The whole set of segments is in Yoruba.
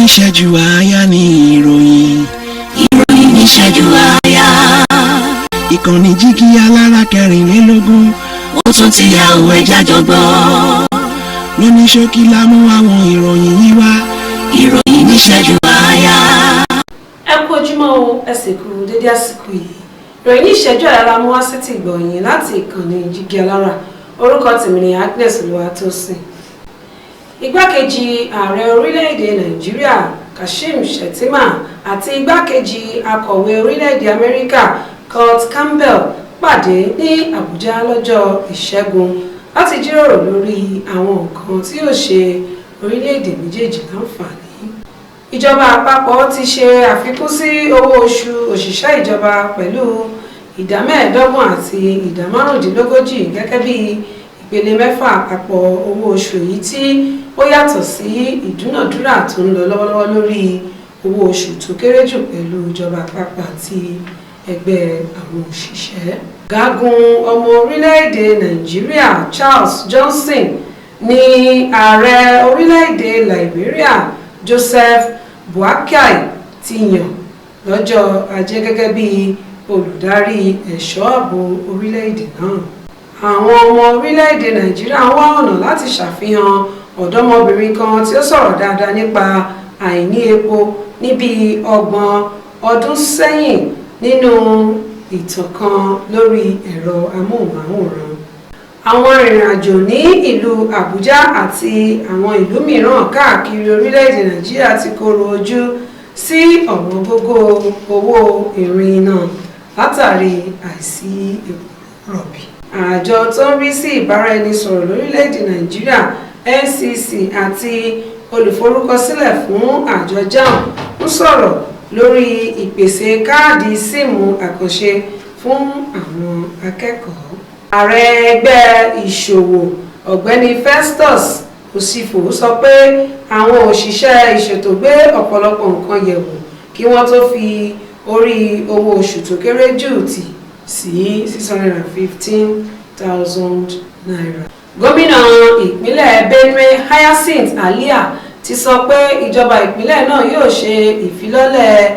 Níṣẹ́jú àáyá ní ìròyìn. Ìròyìn níṣẹ́jú àáyá. Ìkànnì Jígí Alára 24. Ó tún ti yà òwe jájọ gbọ́. Lóní ṣókí la mú àwọn ìròyìn yìí wá. Ìròyìn níṣẹ́jú àáyá. Ẹ kú ojúmọ́ o, ẹ sì kú dédé àsìkò yìí. Ìròyìn ní ìṣẹ́jú àyà la mú wá sí ti gbọ̀nyìn láti ìkànnì Jígí Alára. Orúkọ tèmi ni Agnes Olúwatósìn. Igbákejì ààrẹ orílẹ̀-èdè Nàìjíríà Kashim Shettima àti igbákejì akọ̀wé orílẹ̀-èdè Amẹ́ríkà Kurt Campbell pàdé ní Àbújá lọ́jọ́ Ìṣẹ́gun láti jíròrò lórí àwọn nǹkan tí yóò ṣe orílẹ̀-èdè méjèèjì láǹfààní. Ìjọba àpapọ̀ ti ṣe àfikún sí owó oṣù òṣìṣẹ́ ìjọba pẹ̀lú ìdá 25 àti ìdá 35 gẹ́gẹ́ bí ìpele mẹ́fà àpapọ̀ owó oṣù, èyí tí ó yàtọ̀ sí ìdúnàdúrà tó ń lọ lọ́wọ́lọ́wọ́ lórí owó oṣù tó kéré jù pẹ̀lú ìjọba àpapọ̀ àti ẹgbẹ́ àwọn òṣìṣẹ́. Ọ̀gágun ọmọ orílẹ̀-èdè Nàìjíríà Charles Johnson ní ààrẹ orílẹ̀-èdè Liberia Joseph Boakai ti yàn lọ́jọ́ Ajé gẹ́gẹ́ bí olùdarí ẹ̀ṣọ́ ààbò orílẹ̀-èdè náà. Àwọn ọmọ orílẹ̀-èdè Nàìjíríà ń wá ọ̀nà láti ṣàfihàn ọ̀dọ́mọbìnrin kan tí ó sọ̀rọ̀ dáadáa nípa àìní epo ní bíi 30 ọdún sẹ́yìn nínú ìtàn kan lórí ẹ̀rọ amóhùnmáwòrán. Àwọn arìnrìn-àjò ní ìlú Àbújá àti àwọn ìlú mìíràn káàkiri orílẹ̀-èdè Nàìjíríà ti koro ojú sí ọ̀wọ́ngógó owó ìrìnnà látàrí àìsí epo rọ̀bì. Àjọ tó ń rí sí ìbáraẹnisọ̀rọ̀ lórílẹ̀-èdè Nàìjíríà NCC àti olùforúkọsílẹ̀ fún àjọ JAMB ń sọ̀rọ̀ lórí ìpèsè káàdì síìmù àkànṣe fún àwọn akẹ́kọ̀ọ́. Ààrẹ ẹgbẹ́ ìṣòwò Ọ̀gbẹ́ni Festus Osifo sọ pé àwọn òṣìṣẹ́ ìṣètò gbé ọ̀pọ̀lọpọ̀ nǹkan yẹ̀wò kí wọ́n tó fi orí owó oṣù tó kéré jù tì sí ₦615,000. Gómìnà ìpínlẹ̀ Benue Hyacinth Alia ti sọ pé ìjọba ìpínlẹ̀ náà yóò ṣe ìfilọ́lẹ̀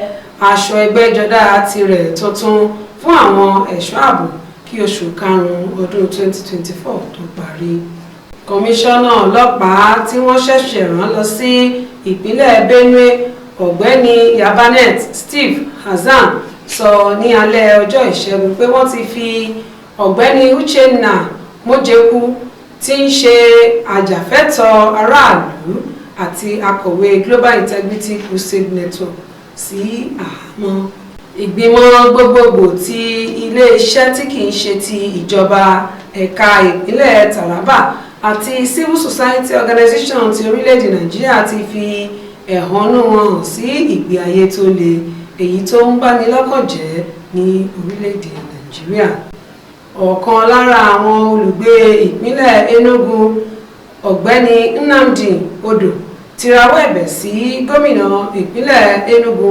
aṣọ ẹgbẹ́jọdá tirẹ̀ tuntun fún àwọn ẹ̀ṣọ́ ààbò kí oṣù karùn-ún ọdún 2024 tó parí. Kọmíṣánná ọlọ́pàá tí wọ́n ṣẹ̀ṣẹ̀ rán lọ sí ìpínlẹ̀ Benue Ọ̀gbẹ́ni Yabanet Steve Hassan sọ ní alẹ́ ọjọ́ Ìṣẹ́gun pé wọ́n ti fi Ọ̀gbẹ́ni Uchenna Mojekwu, tí ń ṣe ajàfẹ́tọ̀ọ́ aráàlú àti akọ̀wé Global Integrity Crusade Network, sí àhámọ́. Ìgbìmọ̀ gbogbogbò ti iléeṣẹ́ tí kìí ṣe ti ìjọba ẹ̀ka ìpínlẹ̀ Taraba àti Civil Society Organization ti orílẹ̀-èdè Nàìjíríà ti fi ẹ̀hónú wọn hàn sí ìgbé ayé tó le èyí tó ń bani lọ́kàn jẹ́ ní orílẹ̀-èdè Nàìjíríà. Ọ̀kan lára àwọn olùgbé ìpínlẹ̀ Enugu Ọ̀gbẹ́ni Nnamdi Odo ti rawọ́ ẹ̀bẹ̀ sí gómìnà ìpínlẹ̀ Enugu,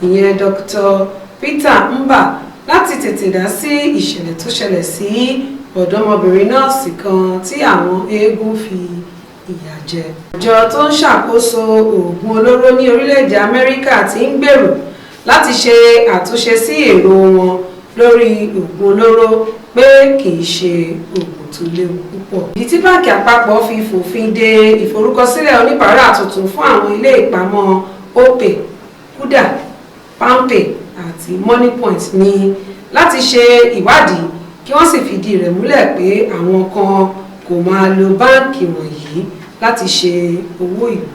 ìyẹn Dr. Peter Mbah, láti tètè dá sí ìṣẹ̀lẹ̀ tó ṣẹlẹ̀ sí ọ̀dọ́mọbìnrin nọ́ọ̀sì kan tí àwọn eégún fi ìyà jẹ. Àjọ tó ń ṣàkóso oògùn olóró ní orílẹ̀-èdè Amẹ́ríkà ti ń gbèrò láti ṣe àtúnṣe sí èrò wọn lórí oògùn olóró pé kì í ṣe oògùn tó léwu púpọ̀. Ìdí tí báǹkì àpapọ̀ fi fòfin de ìforúkọsílẹ̀ oníbàárà tuntun fún àwọn ilé ìpamọ́ Opay, Kuda, Palmpay àti Moniepoint ní láti ṣe ìwádìí kí wọ́n sì fìdí rẹ̀ múlẹ̀ pé àwọn kan kò máa lo báǹkì wọ̀nyí láti ṣe owó ìlú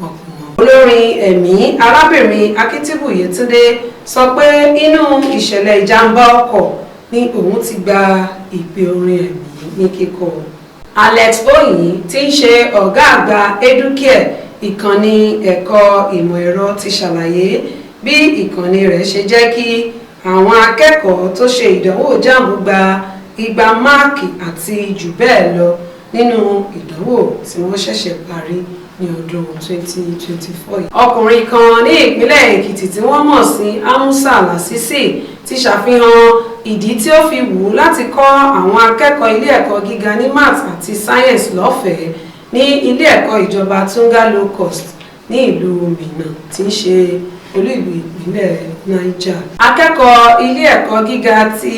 wọ̀kùnwọ̀n. Olórin ẹ̀mí arábìnrin Akitibu Yetunde sọ pé inú ìṣẹ̀lẹ̀ ìjàmbá ọkọ̀ ni òun ti gba ìpè orin ẹ̀mí ní kíkọ. Alex Oyin tí ń ṣe ọ̀gá àgbà Educare, ìkànnì ẹ̀kọ́ ìmọ̀ ẹ̀rọ, ti ṣàlàyé bí ìkànnì rẹ̀ ṣe jẹ́ kí àwọn akẹ́kọ̀ọ́ tó ṣe ìdánwò JAMB gba igba máàkì àti jù bẹ́ẹ̀ lọ nínú ìdánwò tí wọ́n ṣẹ̀ṣẹ̀ parí ní ọdún 2024 yìí. Ọkùnrin kan ní ìpínlẹ̀ Èkìtì tí wọ́n mọ̀ sí Amusa Lasisi ti ṣàfihàn ìdí tí ó fi wù ú láti kọ́ àwọn akẹ́kọ̀ọ́ ilé ẹ̀kọ́ gíga ní maths àti science lọ́fẹ̀ẹ́ ní ilé ẹ̀kọ́ ìjọba Tunga Low Cost. Ní ìlú Minna tí ń ṣe olú ìlú ìpínlẹ̀ Niger. Akẹ́kọ̀ọ́ ilé ẹ̀kọ́ gíga ti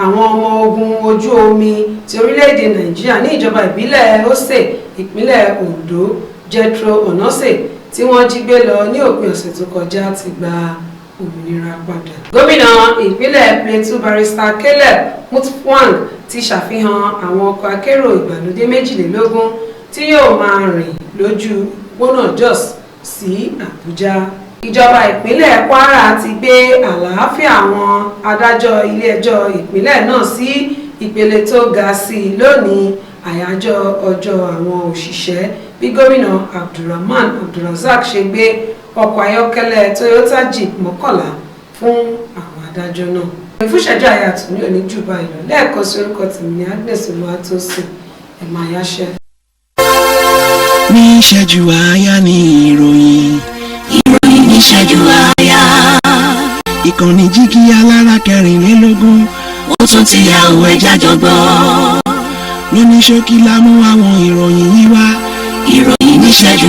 àwọn ọmọ ogun ojú omi ti orílẹ̀-èdè Nàìjíríà ní ìjọba ìbílẹ̀ Ose, ìpínlẹ̀ Ondo, Jethro Onose, tí wọ́n jí gbé lọ ní òpin ọ̀sẹ̀ tó kọjá, ti gba òmìnira padà. Gómìnà ìpínlẹ̀ Plateau, Barrister Caleb Mutfwang, ti ṣàfihàn àwọn ọkọ̀ akérò ìgbàlódé 22 tí yóò máa rìn lójú òpópónà Jos sí Àbújá. Ìjọba ìpínlẹ̀ Kwara ti gbé àlàáfíà àwọn adájọ́ ilé-ẹjọ́ ìpínlẹ̀ náà sí ìpele tó ga sí i lónìí àyájọ́ ọjọ́ àwọn òṣìṣẹ́, bí Gómìnà Abdulrahman Abdulrazak ṣe gbé ọkọ̀ ayọ́kẹ́lẹ́ Toyota Jeep 11 fún àwọn adájọ́ náà. Ìfúnṣẹ́jọ́ àyàtò ní òní jù báyìí lọ. Lẹ́ẹ̀kan sí, orúkọ tèmi ní Agnes Olúwatósìn. Ẹ̀ máa yáṣẹ́. Ní ìṣẹ́jú àáyá ní ìròyìn. Ìròyìn níṣẹ́jú àáyá. Ìkànnì jígí alára 24. Ó tún ti yà òwe jájọ gbọ́. Lóní ṣókí la mú àwọn ìròyìn yìí wá. Ìròyìn níṣẹ́jú